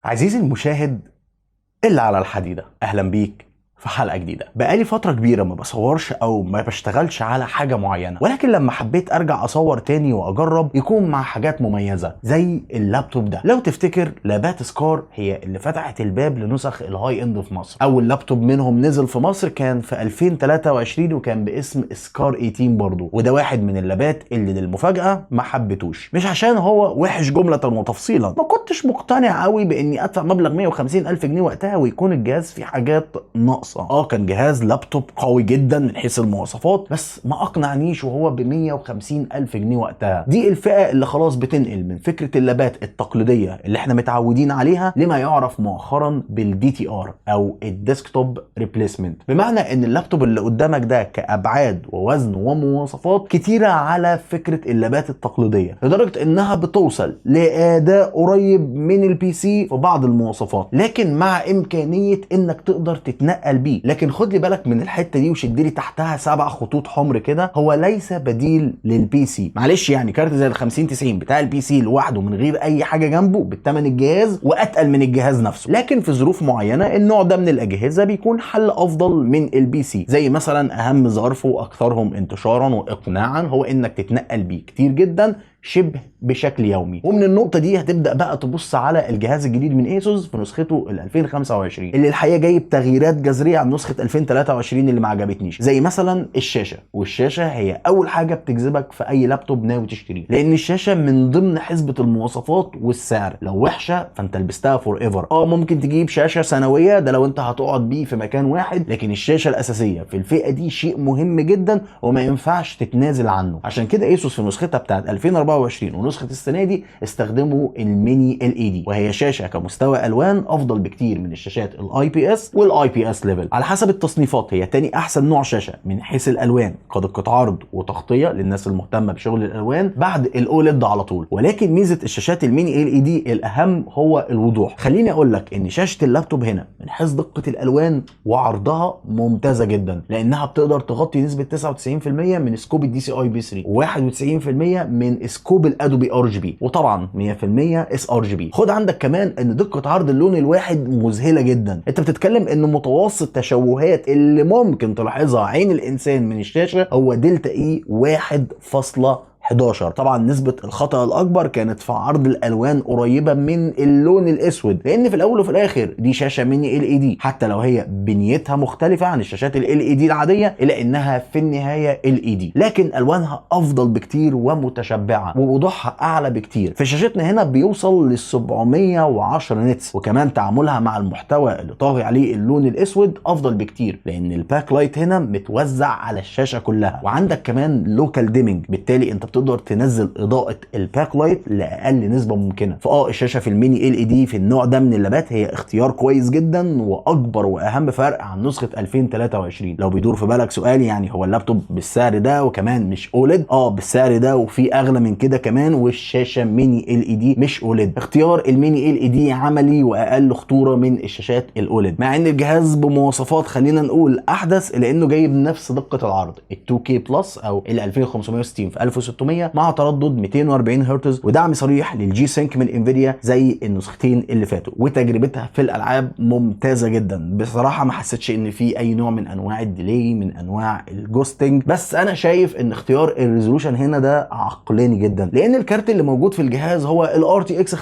عزيزي المشاهد اللي على الحديدة، أهلا بيك في حلقة جديدة. بقالي فترة كبيرة ما بصورش أو ما بشتغلش على حاجة معينة، ولكن لما حبيت أرجع أصور تاني وأجرب يكون مع حاجات مميزة زي اللابتوب ده. لو تفتكر لابات سكار هي اللي فتحت الباب لنسخ ال high end في مصر. أول لابتوب منهم نزل في مصر كان في 2023 وكان باسم سكار 18 برضو، وده واحد من اللابات اللي للمفاجأة ما حبيتوش. مش عشان هو وحش جملة وتفصيلا، ما كنتش مقتنع قوي بإني أدفع مبلغ 150 ألف جنيه وقتها ويكون الجهاز فيه حاجات ناقصة. كان جهاز لابتوب قوي جدا من حيث المواصفات، بس ما اقنعنيش وهو ب 150 الف جنيه وقتها. دي الفئة اللي خلاص بتنقل من فكرة اللابات التقليدية اللي احنا متعودين عليها لما يعرف مؤخرا بال DTR او ال desktop replacement، بمعنى ان اللابتوب اللي قدامك ده كابعاد ووزن ومواصفات كتيرة على فكرة اللابات التقليدية، لدرجة انها بتوصل لاداء قريب من ال PC في بعض المواصفات، لكن مع امكانية انك تقدر تتنقل بيه. لكن خد لي بالك من الحتة دي وشد لي تحتها 7 خطوط حمر كده، هو ليس بديل لل PC. معلش يعني كارت زي ال 50 90 بتاع ال PC لوحده من غير اي حاجة جنبه بالثمن الجهاز واتقل من الجهاز نفسه. لكن في ظروف معينة النوع ده من الاجهزة بيكون حل افضل من ال PC، زي مثلا اهم ظرف واكثرهم انتشارا واقناعا هو انك تتنقل بيه كتير جدا شبه بشكل يومي. ومن النقطة دي هتبدأ بقى تبص على الجهاز الجديد من ايسوس في نسخته ال 2025 اللي الحقيقة جايب تغييرات جذرية عن نسخة 2023 اللي ما عجبتنيش، زي مثلا الشاشة. والشاشة هي أول حاجة بتجذبك في أي لابتوب ناوي تشتريه، لأن الشاشة من ضمن حسبة المواصفات والسعر. لو وحشة فأنت لبستها forever. ممكن تجيب شاشة سنوية، ده لو أنت هتقعد بيه في مكان واحد، لكن الشاشة الأساسية في الفئة دي شيء مهم جدا وما ينفعش تتنازل عنه. عشان كده ايسوس في نسختها بتاعت 2024 ونسخة السنة دي استخدموا ال mini LED، وهي شاشة كمستوى الوان افضل بكتير من الشاشات ال IPS وال IPS level. على حسب التصنيفات هي تاني احسن نوع شاشة من حيث الالوان كدقه عرض وتغطيه للناس المهتمة بشغل الالوان بعد ال OLED على طول. ولكن ميزة الشاشات ال mini LED الاهم هو الوضوح. خليني اقول لك ان شاشة اللابتوب هنا من حيث دقه الالوان وعرضها ممتازة جدا، لانها بتقدر تغطي نسبه 99% من scope ال DCI P3 و91% من scope ال Adobe RGB، وطبعا 100% sRGB. خد عندك كمان ان دقه عرض اللون الواحد مذهلة جدا. انت بتتكلم ان متوسط تشوهات اللي ممكن تلاحظها عين الانسان من الشاشة هو delta E 1.11. طبعا نسبة الخطأ الأكبر كانت في عرض الألوان قريبة من اللون الأسود، لأن في الأول وفي الآخر دي شاشة mini LED، حتى لو هي بنيتها مختلفة عن الشاشات ال LED العادية إلا إنها في النهاية LED، لكن ألوانها أفضل بكتير ومتشبعة ووضوحها أعلى بكتير. في شاشتنا هنا بيوصل لل 710 nits، وكمان تعاملها مع المحتوى اللي طاغي عليه اللون الأسود أفضل بكتير، لأن ال backlight هنا متوزع على الشاشة كلها، وعندك كمان local dimming، بالتالي أنت بتقدر تنزل اضاءه ال backlight لاقل نسبه ممكنة. الشاشة في ال mini LED في النوع ده من اللابات هي اختيار كويس جدا واكبر واهم فرق عن نسخه 2023. لو بيدور في بالك سؤال يعني هو اللابتوب بالسعر ده وكمان مش OLED؟ بالسعر ده وفي اغلى من كده كمان، والشاشه mini LED مش OLED. اختيار ال mini LED عملي واقل خطورة من الشاشات ال OLED، مع ان الجهاز بمواصفات خلينا نقول احدث، لانه جايب نفس دقه العرض ال 2K plus او ال 2560 في 1600 مع تردد 240 هرتز ودعم صريح لل G-Sync من انفيديا زي النسختين اللي فاتوا. وتجربتها في الالعاب ممتازة جدا بصراحه، ما حسيتش ان في اي نوع من انواع ال delay من انواع ال ghosting. بس انا شايف ان اختيار ال resolution هنا ده عقلاني جدا، لان الكارت اللي موجود في الجهاز هو ال RTX 5090،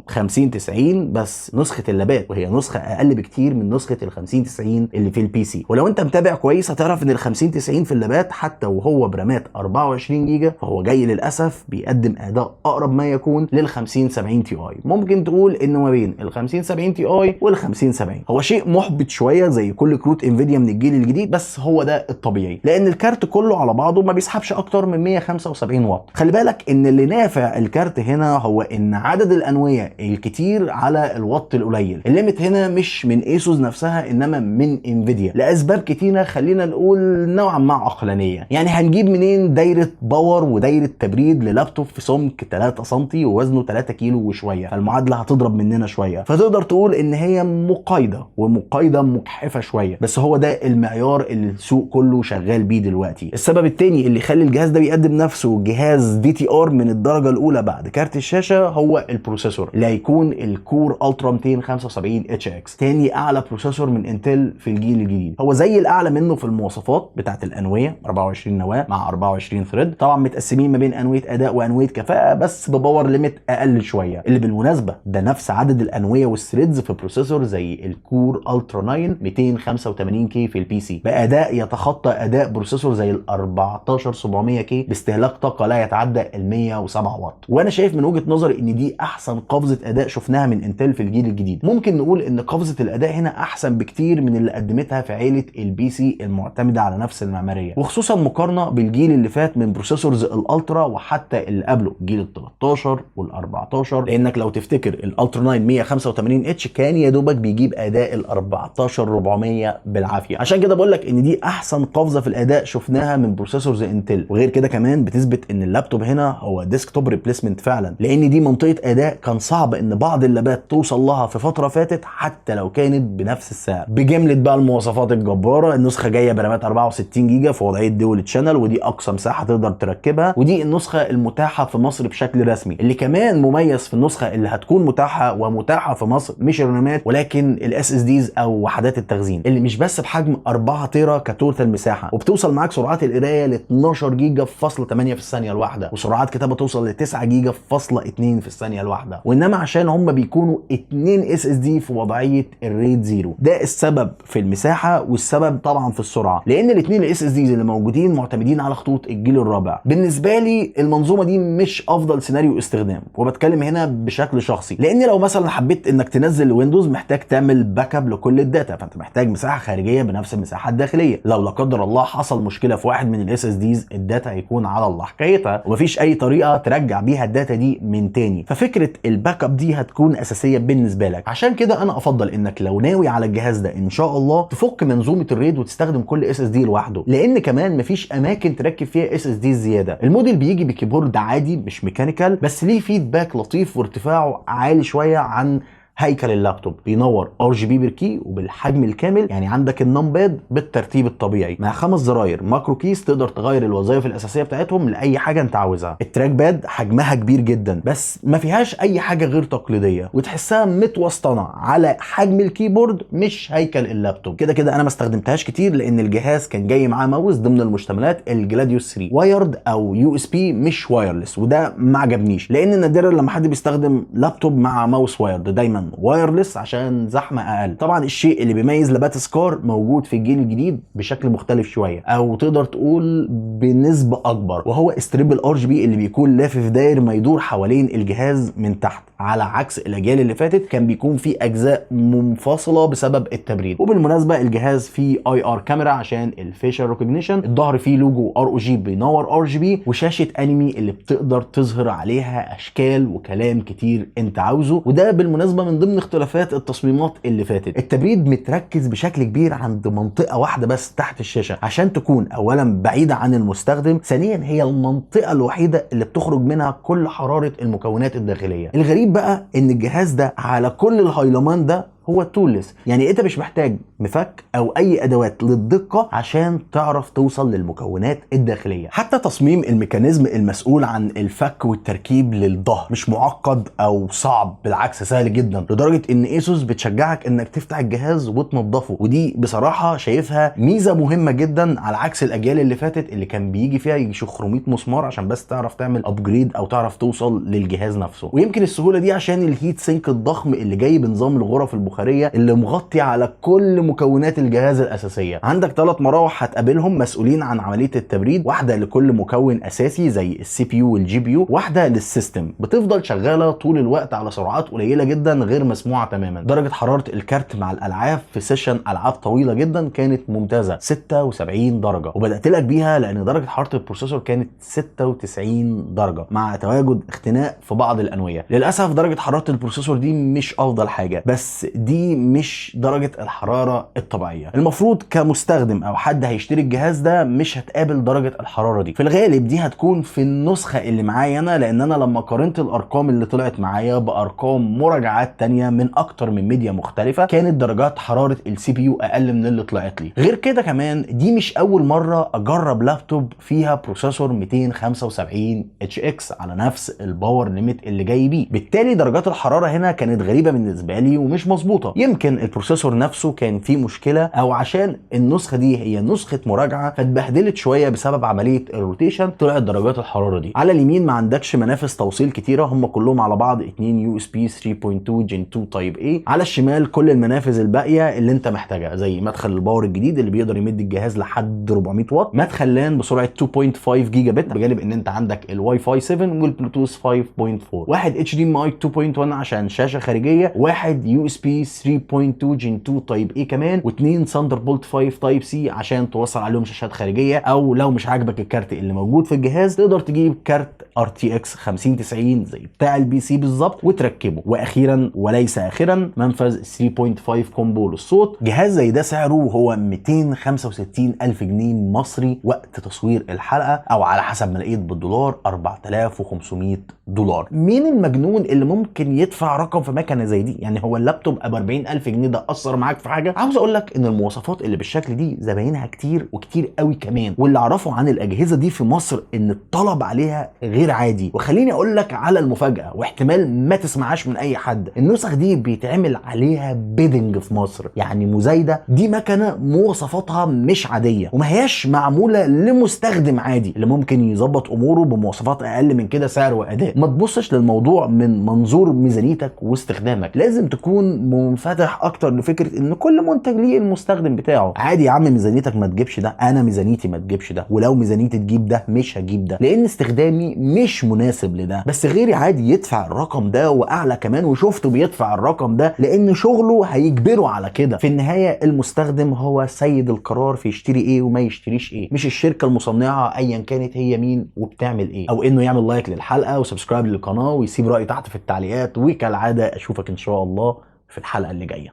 5090 بس نسخه اللابات، وهي نسخه اقل بكتير من نسخه ال 5090 اللي في ال PC. ولو انت متابع كويس هتعرف ان ال 5090 في اللابات حتى وهو برامات 24 جيجا فهو جاي للاسف بيقدم اداء اقرب ما يكون لل 5070 Ti. ممكن تقول انه ما بين ال 5070 Ti وال 5070. هو شيء محبط شوية زي كل كروت انفيديا من الجيل الجديد، بس هو ده الطبيعي لان الكارت كله على بعضه ما بيسحبش اكتر من 175 واط. خلي بالك ان اللي نافع الكارت هنا هو ان عدد الانويه الكتير على الواط القليل. ال limit هنا مش من ايسوس نفسها انما من انفيديا لاسباب كتيرة خلينا نقول نوعا ما عقلانية. يعني هنجيب منين دايرة power power ودايره تبريد للابتوب في سمك 3 سم ووزنه 3 كيلو وشويه، فالمعادله هتضرب مننا شويه. فتقدر تقول ان هي مقايضه، ومقايضه مجحفه شويه، بس هو ده المعيار اللي السوق كله شغال بيه دلوقتي. السبب الثاني اللي يخلي الجهاز ده بيقدم نفسه جهاز DTR من الدرجة الاولى بعد كارت الشاشة هو ال processor اللي هيكون ال Core Ultra 275 HX، تاني اعلى processor من Intel في الجيل الجديد. هو زي الاعلى منه في المواصفات بتاعت الانويه، 24 نواه مع 24 thread، طبعا متقسمين ما بين انوية اداء وانويه كفاءة، بس ب power limit اقل شويه، اللي بالمناسبة ده نفس عدد الانويه وال threads في processor زي ال Core Ultra 9 285 K في ال PC، باداء يتخطى اداء processor زي ال 14700 K باستهلاك طاقة لا يتعدى ال 107 واط. وانا شايف من وجهه نظري ان دي احسن قفزه اداء شفناها من Intel في الجيل الجديد. ممكن نقول ان قفزه الاداء هنا احسن بكتير من اللي قدمتها في عيله ال PC المعتمدة على نفس المعماريه، وخصوصا مقارنة بالجيل اللي فات من processors ال Ultra وحتى اللي قبله جيل ال 13 وال 14، لانك لو تفتكر ال Ultra 9 185 H كان يا دوبك بيجيب اداء ال 14400 بالعافية. عشان كده بقول لك ان دي احسن قفزه في الاداء شفناها من processors Intel. وغير كده كمان بتثبت ان اللابتوب هنا هو desktop replacement فعلا، لان دي منطقة اداء كان صعب ان بعض اللابات توصل لها في فترة فاتت حتى لو كانت بنفس السعر. بجملة بقى المواصفات الجباره، النسخة جاية برامات 64 جيجا في وضعية dual channel، ودي اقصى مساحة تقدر تركبها، ودي النسخة المتاحة في مصر بشكل رسمي. اللي كمان مميز في النسخة اللي هتكون متاحة ومتاحه في مصر مش الرامات ولكن ال SSDs او وحدات التخزين، اللي مش بس بحجم 4 تيرا ك total مساحه، وبتوصل معاك سرعات القراية ل 12 جيجا فاصلة 8 في الثانية الواحده، وسرعات كتابه توصل ل 9 جيجا فاصلة 2 في الثانية الواحده، وانما عشان هم بيكونوا 2 SSD في وضعية ال RAID zero. ده السبب في المساحة والسبب طبعا في السرعه، لان الاثنين ال SSDs اللي موجودين معتمدين على خطوط الجيل الرابع. بالنسبة لي المنظومة دي مش افضل سيناريو استخدام، وبتكلم هنا بشكل شخصي، لان لو مثلا حبيت انك تنزل Windows محتاج تعمل backup لكل ال data، فانت محتاج مساحة خارجية بنفس المساحة الداخلية. لو لا قدر الله حصل مشكلة في واحد من ال SSDs، ال data هيكون على الله حكايتها، ومفيش اي طريقه ترجع بيها ال data دي من تاني. ففكره ال backup دي هتكون اساسية بالنسبة لك. عشان كده انا افضل انك لو ناوي على الجهاز ده ان شاء الله تفك منظومة ال RAID وتستخدم كل SSD لوحده، لان كمان مفيش اماكن تركب فيها SSD زياده. الموديل بيجي ب keyboard عادي مش mechanical، بس ليه feedback لطيف وارتفاعه عالي شوية عن هيكل اللابتوب. بينور RGB per key وبالحجم الكامل، يعني عندك ال numpad بالترتيب الطبيعي مع 5 زراير macro keys تقدر تغير الوظائف الاساسية بتاعتهم لاي حاجة انت عاوزها. ال trackpad حجمها كبير جدا بس ما فيهاش اي حاجة غير تقليديه، وتحسها متوسطنه على حجم ال keyboard مش هيكل اللابتوب. كده كده انا ما استخدمتهاش كتير لان الجهاز كان جاي معاه ماوس ضمن المشتملات ال Gladius 3 wired او USB مش wireless، وده ما عجبنيش لان نادرا لما حد بيستخدم لابتوب مع ماوس wired، دايما wireless عشان زحمة اقل. طبعا الشيء اللي بيميز لابات SCAR موجود في الجيل الجديد بشكل مختلف شوية، او تقدر تقول بنسبة اكبر، وهو strip ال RGB اللي بيكون لافف داير ما يدور حوالين الجهاز من تحت، على عكس الاجيال اللي فاتت كان بيكون في اجزاء منفصلة بسبب التبريد. وبالمناسبة الجهاز فيه IR camera عشان ال facial recognition، الظهر فيه logo ROG بينور RGB، وشاشه انمي اللي بتقدر تظهر عليها اشكال وكلام كتير انت عاوزه، وده بالمناسبة من ضمن اختلافات التصميمات اللي فاتت. التبريد متركز بشكل كبير عند منطقة واحدة بس تحت الشاشة عشان تكون اولا بعيدة عن المستخدم، ثانيا هي المنطقة الوحيدة اللي بتخرج منها كل حرارة المكونات الداخلية. الغريب بقى ان الجهاز ده على كل الهيلمان ده هو toolless، يعني انت مش محتاج مفك او اي ادوات للدقه عشان تعرف توصل للمكونات الداخلية. حتى تصميم ال mechanism المسؤول عن الفك والتركيب للظهر مش معقد او صعب، بالعكس سهل جدا، لدرجة ان ASUS بتشجعك انك تفتح الجهاز وتنظفه، ودي بصراحة شايفها ميزة مهمة جدا على عكس الاجيال اللي فاتت اللي كان بيجي فيها يجي 500 مسمار عشان بس تعرف تعمل upgrade او تعرف توصل للجهاز نفسه. ويمكن السهولة دي عشان ال heat sink الضخم اللي جاي بنظام الغرف البخاريه اللي مغطي على كل مكونات الجهاز الاساسية. عندك 3 مراوح هتقابلهم مسؤولين عن عملية التبريد، واحدة لكل مكون اساسي زي ال CPU وال GPU، واحدة لل system، بتفضل شغالة طول الوقت على سرعات قليله جدا غير مسموعة تماما. درجه حرارة الكارت مع الالعاب في session العاب طويلة جدا كانت ممتازة 76 درجه، وبدات لك بيها لان درجه حرارة ال processor كانت 96 درجه مع تواجد اختناق في بعض الانويه. للاسف درجه حرارة ال processor دي مش افضل حاجة، بس دي دي مش درجه الحرارة الطبيعية. المفروض كمستخدم او حد هيشتري الجهاز ده مش هتقابل درجه الحرارة دي. في الغالب دي هتكون في النسخة اللي معايا انا، لان انا لما قارنت الارقام اللي طلعت معايا بارقام مراجعات تانية من اكتر من ميديا مختلفة كانت درجات حرارة ال CPU اقل من اللي طلعت لي. غير كده كمان دي مش اول مرة اجرب لابتوب فيها processor 275 HX على نفس ال power limit اللي جاي بيه، بالتالي درجات الحرارة هنا كانت غريبة بالنسبة لي ومش مظبوطة. يمكن ال processor نفسه كان فيه مشكلة، او عشان النسخة دي هي نسخه مراجعه فاتبهدلت شوية بسبب عملية ال rotation طلعت درجات الحرارة دي. على اليمين ما عندكش منافذ توصيل كتيرة، هم كلهم على بعض 2 USB 3.2 Gen 2 Type A. على الشمال كل المنافذ الباقية اللي انت محتاجها، زي مدخل ال power الجديد اللي بيقدر يمد الجهاز لحد 400 واط، مدخل LAN بسرعة 2.5 جيجا بت، بجانب ان انت عندك الواي فاي 7 والبلوتوث 5.4، واحد HDMI 2.1 عشان شاشة خارجية، واحد USB 3.2 Gen 2 Type A كمان، واثنين Thunderbolt 5 Type C عشان توصل عليهم شاشات خارجية، او لو مش عاجبك الكارت اللي موجود في الجهاز تقدر تجيب كارت RTX 5090 زي بتاع ال PC بالظبط وتركبه. واخيرا وليس اخرا منفذ 3.5 combo للصوت. جهاز زي ده سعره هو 265 الف جنيه مصري وقت تصوير الحلقة، او على حسب ما لقيت بالدولار 4500 دولار. مين المجنون اللي ممكن يدفع رقم في مكنه زي دي؟ يعني هو اللابتوب ابو 40 الف جنيه ده اثر معاك في حاجة؟ عاوز اقول لك ان المواصفات اللي بالشكل دي زباينها كتير وكتير قوي كمان، واللي اعرفه عن الاجهزة دي في مصر ان الطلب عليها غير عادي. وخليني اقول لك على المفاجاة، واحتمال ما تسمعهاش من اي حد، النسخ دي بيتعمل عليها bidding في مصر، يعني مزايده. دي مكنه مواصفاتها مش عادية وما هياش معمولة لمستخدم عادي اللي ممكن يظبط اموره بمواصفات اقل من كده سعر واداء. ما تبصش للموضوع من منظور ميزانيتك واستخدامك، لازم تكون منفتح اكتر لفكرة ان كل منتج ليه المستخدم بتاعه. عادي يا عم ميزانيتك ما تجيبش ده، انا ميزانيتي ما تجيبش ده، ولو ميزانيتي تجيب ده مش هجيب ده لان استخدامي مش مناسب لده. بس غيري عادي يدفع الرقم ده واعلى كمان، وشفته بيدفع الرقم ده لان شغله هيجبره على كده. في النهاية المستخدم هو سيد القرار في يشتري ايه وما يشتريش ايه، مش الشركة المصنعة ايا كانت هي مين وبتعمل ايه. او انه يعمل like للحلقة و subscribe للقناة ويسيب رايه تحت في التعليقات، وكالعادة اشوفك ان شاء الله في الحلقة اللي جاية.